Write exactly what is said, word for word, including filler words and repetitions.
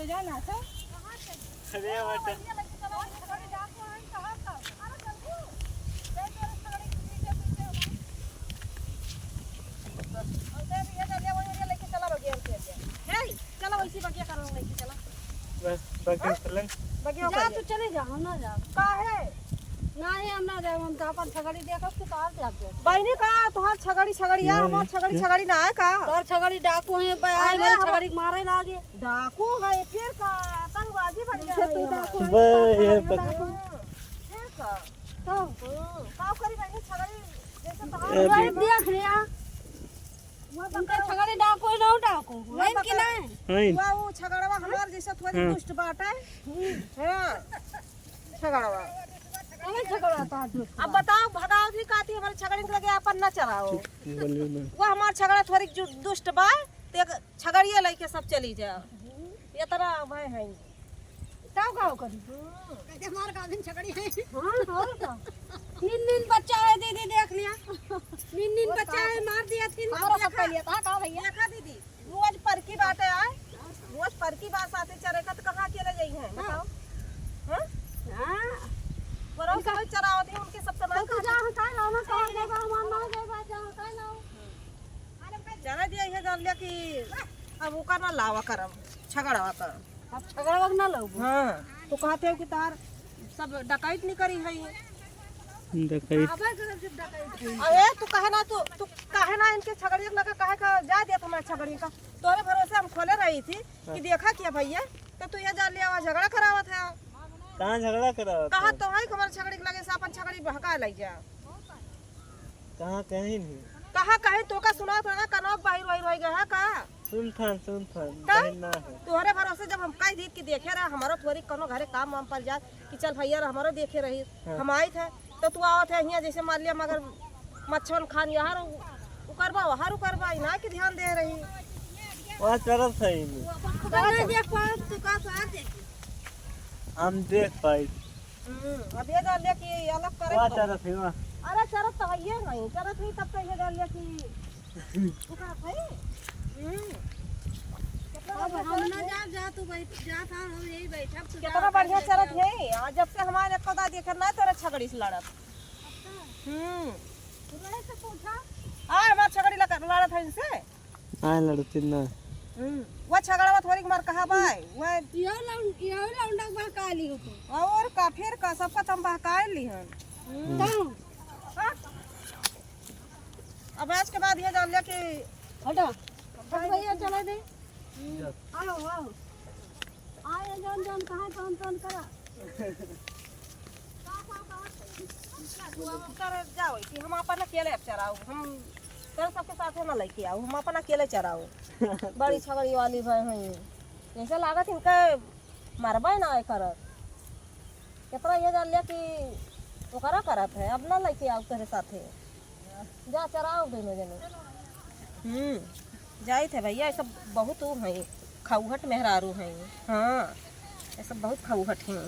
जाना था। अरे बेटा। चला बगिया में चल जा। हे, चला वैसी बगिया कर लेके चला। बस, बगिया हाँ? चलन। बगिया जा, कर तू ले। चले जा, हम ना जाब। काहे? नाही, हम ना जाब, हम तो अपन छगड़ी देखब, तू कहाँ से आके? बहिनी का, तोहार छगड़ी, छगड़ी, यार, हमार छगड़ी, छगड़ी ना है का? तोहार छगड़ी डाकू है, बे, अरे, हमारी हम छगड़ी के मारे लागे। डाकू है, फिर का, आतंकवादी बन गया है तू हमार। डाकू है, बे, ये डाकू है, पक- डाकू है। फिर का? तो? हम्म, का करी बहिनी, छगड़ी जैसे तोहार ए, वही देख लिया। उनका छगड़ी डाको है, ना डाको। वही कि नहीं? हैं। वो, वो छगड़वा हमार जैसे थोड़ी हाँ। दुष्ट बाटे। हाँ। छगड़वा। कौन छगड़वा था दुष्ट? अब बताओ, भगाओ थी काती हमारे छगड़ी के लगे अपन न चलाओ। चुप, ये वाली में। वो हमार छगड़ा थोड़ी जु-, दुष्ट बा, ते एक छगड़िया लेके सब चली जाओ। इतना भय है। तब का करी? हम्म। कैसे मार का दिन छगड़ी है? हाँ, और का? नीन नीन बच्चा है, दीदी देख लिया। नीन नीन और बच्चा का? है, मार दिया थी। हमारा सब देखा? पहले था का भैया? देखा दीदी, रोज परकी बाटे आए, रोज परकी बात साथे चरे का तो कहाँ अकेले जाई है, हाँ। बताओ? हाँ? हाँ। पड़ोस इनका में चरावत है, उनके सबसे तो ना तू खाते। जा, हम का लाओ ना, कौन देगा, हम ना देगा, जा, हम का लाओ। चला दिया, ये जान लिया कि अब ओकर ना लावा करब, छगड़वा करब। अब छगड़वा के ना लउबू? हाँ, तो कहते हो कि तार सब डकैत नहीं करी है ये। डकैत। अबे, तू काहे ना, तू, तू काहे ना इनके छगड़िया के लगे काहे का जा देत हमारे छगड़ी का? तोरे भरोसे हम खोले रही थी कि हाँ। देखा क्या भैया, तो तू ये जान लिया, वहाँ झगड़ा करावत है। कहाँ झगड़ा करावत कहा है? तो है कि हमारे छगड़ी के लगे से अपन छगड़ी बहका लई जा। कहाँ कहीं नहीं। कहाँ कहीं तो का सुनात है ना, कनौक बाहिर वाहिर होई गया है का? सुनथन, सुनथन, का? बहिन ना है। तोहरे भरोसे जब हम कह दी कि देखे रहा, हमारो थोड़ी कोनो घरे काम वाम पड़ जात कि चल भैया रे, हमारो देखे रही, हाँ। हम आइत है, तो तू आवत है हियाँ जैसे मान लिया मगर मच्छवन खान यहाँ उ-, उकरबा, वहाँ उकरबा, इना के ध्यान दे रही। वहाँ चरत है ही नहीं। वो अपन खुदा ना देख पाओ, तू का साथ देखी। हम देख पाई। हम्म, अब ये जान लिया कि ये अलग करे वहाँ तो। चरत है वहाँ। अरे चरत तो है ये नहीं, चरत नहीं तब तो ये जान लिया कि तू का है? हम्म। कितना अब बढ़िया हम चरत ना है। जा, जा तू बैठ, जा था, हम यही बैठब, तू जा कितना अपन बढ़िया बैठ चरत जा। है। आज जब से हमारे एको दादी के ना तोरे छगड़ी से लड़त। अच्छा। हम्म। तू रहे से पूछा? आ, हमार छगड़ी लड़-, लड़त है इनसे। आए लड़ती ना। हम्म, वो छगड़वा थोड़ी मार कहा बाय, वो यो लौंड-, यो लौंडा बहका ली हो तो। और का, फिर का, सबका तुम बहकाए ली हन। हम्म। तो? हाँ। अब आज के बाद ये जान लिया कि हटा। हट भैया, चला दे। हम्म। आओ, आओ। आए जौन जौन कहाँ तौन तौन करा। तू अब कर जाओ कि हम अपन अकेले अब चराऊ, हम तेरे सबके साथे ना लेके आऊ, हम अपन अकेले चराऊ। बड़ी छगड़ी वाली भय हुई, जैसे लागत इनका मरबे ना आए करत। कितना ये जान लिया कि ओकरा करत है, अब ना लेके आऊ तेरे साथे। जा चराओ दोनों जने। हम्म, जाइत है भैया, ये सब बहुत ऊ हैं, खौहट मेहरारू हैं। हाँ, ये सब बहुत खौहट हैं।